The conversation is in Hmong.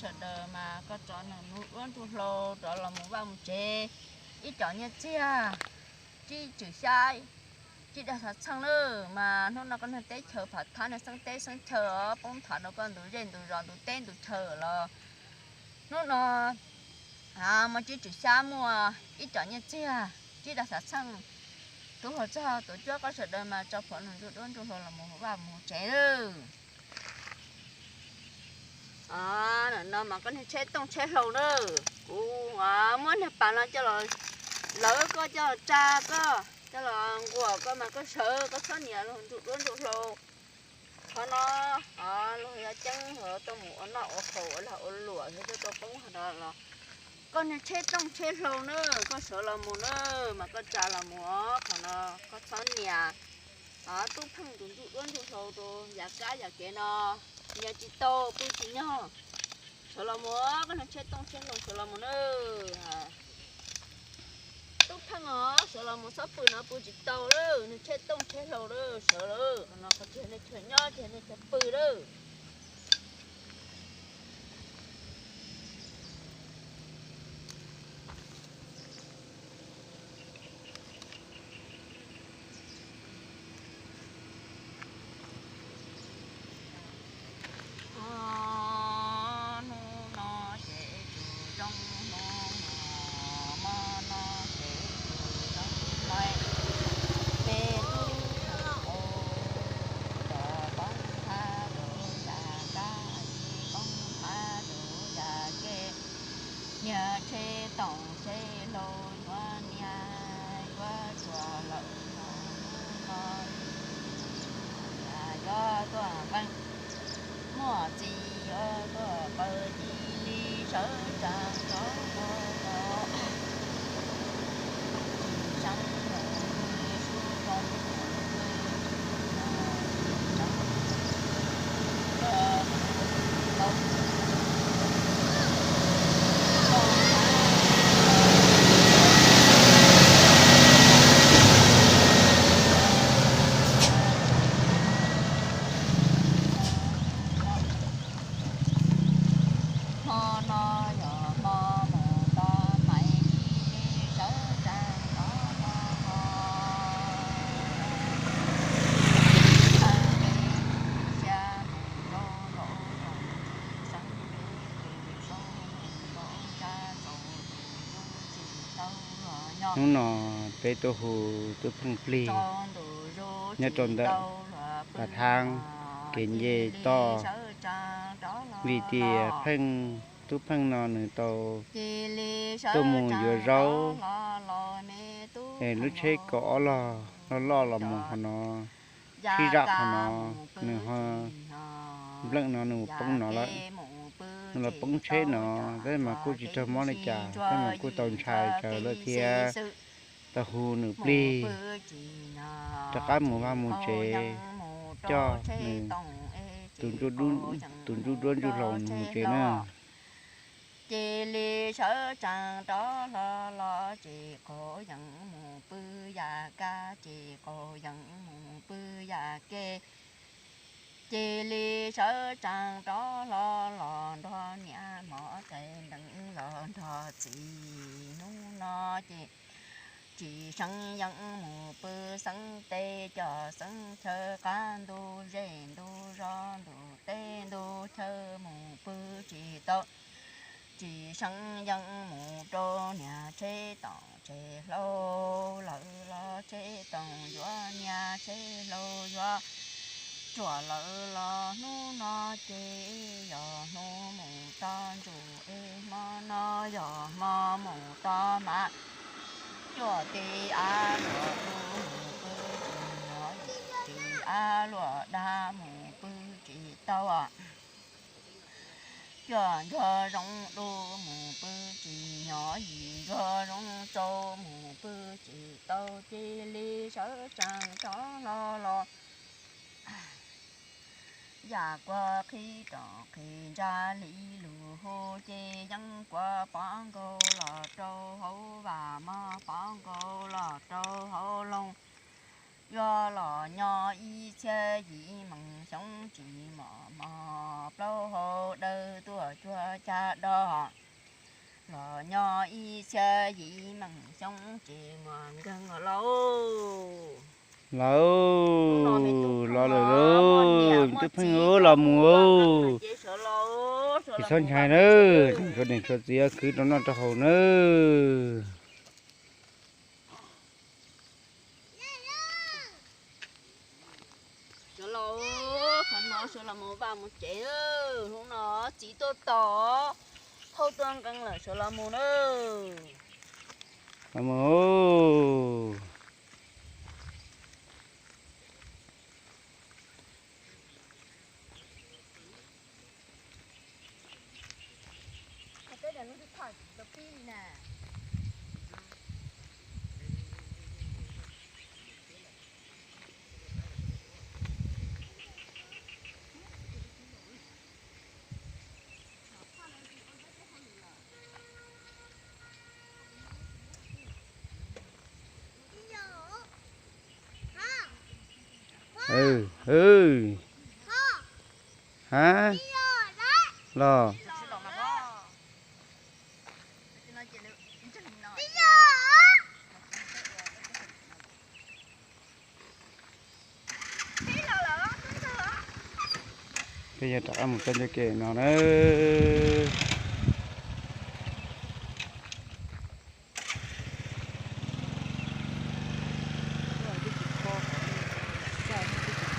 sawv daws mas koj tso nws ntsuj duab ntsuj hlauv rov los mus vaj mus tsev. Ib co nyiaj txiag, tsib tswm xyab, tsib dag xav txheej lawm mas hnub no koj nrog teb chaws phav thab nrog xeeb teb xeeb chaw os poob nthav rau koj ntug zej ntug zos ntug teb ntug chaw los hnub no muaj tsib tswm xyab muaj ib co nyiaj txiag, tsib dag xav txheej. Tus hluas txog tus cuab koj sawv daws mas tso plhuav nws ntsuj duab ntsuj hlauv los mus vaj mus tsev lawm. No mas koj niag tsheb tooj tsheb hlau na, kuv muab niag pas no coj los lawv koj, coj los tsa koj, coj los nquam koj mas koj sawv, koj txhob nias ntsuj duab ntsuj hlauv. Qhov no luag yuav ceeb, luag tuaj mus ua noj ua haus ua lag ua luam, yog tuaj tau poob qhov no los koj niag tsheb tooj tsheb hlau na, koj sawv los mus na, mas koj tsa los mus os. Qhov no koj txhob nias tub pheej tus ntsuj duab ntsuj hlauv rau yav kab yav kev no, nias tsis tau, pw tsis nyog. Sawv los mus, koj niag tsheb tooj tsheb hlau sawv los mus na. Tub pheej os, sawv los mus, txhob pw no pw tsis tau lawm, niag tsheb tooj tsheb hlau lawm, sawv lawm. Qhov no qhov tsis yog nej chaw nyob, tsis yog nej chaw pw lawm. Hnub no ces tsis zoo, hnub no, hmo no ces tsis zoo, peb tub pheej coj poob thab rau yam kab, poob thab rau yam kev. Niag tsheb tooj tsheb hlau yuav nias yuav tsuag lawm, hnub no yuav tuaj nqeeb, muaj txiv yuav tuaj qaws, cia li sawv tsees rov los. Tsis seev mus pw sub zoo, tsis seev mus pw tau. Hmo no yog hmo mus tos Maiv, cia li sawv tsees rov los. Cia mus rau nraum zoov, tsis seev pem tus zoo, mus nraum tshav tsaus tus zoo tsis tau los nyob. Hnub no peb tuaj hu tub Pheej plig nyob rau ntawm Pas Thab kev nce toj, vim tias Pheej, tub Pheej no nws tau tuaj mus yuav zaub es lub tsheb kaum ob log loj loj los mus qhov no, sib zam qhov no, nws ho npleem no nws mus poob no lawm, nws los poob tsheb no, tab mas kuj tsis raug mob li cas, tab mas kuj tau ntshai tsawv lawm thiab. Tau hu nws plig rov qab mus vaj mus tsev, coj nws tus ntsuj duab ntsuj hlauv nws mus tsev na. Cia li sawv tsees rov hlo los, tsis qaug yeem mus pw yam kab, tsis qaug yeem mus pw yam kev. Cia li sawv tsees rov hlo los, nrog niam mov tais nteev los nrog txiv hnub no ces tsis seev yeem mus pw xeeb teb coj xeeb chaw, qab ntug zej ntug zos ntug teb ntug chaw mus pw tsis tau. Tsis seev yeem mus rau niag tsheb tooj tsheb hlau lawm los, tsheb tooj yuav nias tsheb hlau yuav tsuag lawm los, hnub no ces yog hnub mus tos ntsuj es hmo no yog hmo mus tos hmav. Cuaj tis av luam dub mus pw tsis nyog, yim tis av luam dag mus pw tsis tau. Cuaj ncuag zoo dub mus pw tsis nyog, yim ncuag zoo tsau mus pw tsis tau, cia li sawv tsees rov hlo los. Yam kuag qhib rau qhib ntsa li lus hu ces yeej kuag pov nkaus los rau hauv vam, mog pov nkaus los rau hauv loog. Yuav los nyob ib txhiab yim meej xyoo tsis mos mos, plaub hau dawb tuaj cuag caj do. Los nyob ib txhiab yim meej xyoo tsis muaj nkeeg los lauj. Lauj, los lawm lauj, twb pheej ub los mus ub. Tsis txhob ntshai nawb, tshuav niam tshuav txiv khwv rau noj rau haus nawb. Sawv los, qhov no sawv los mus vaj mus tsev, hnub no txiv tuaj tos, thauj tuaj nqee lawm, sawv los mus na. Los mus. Ha, los. Peb yog rov qab mus txog ncauj ke no na.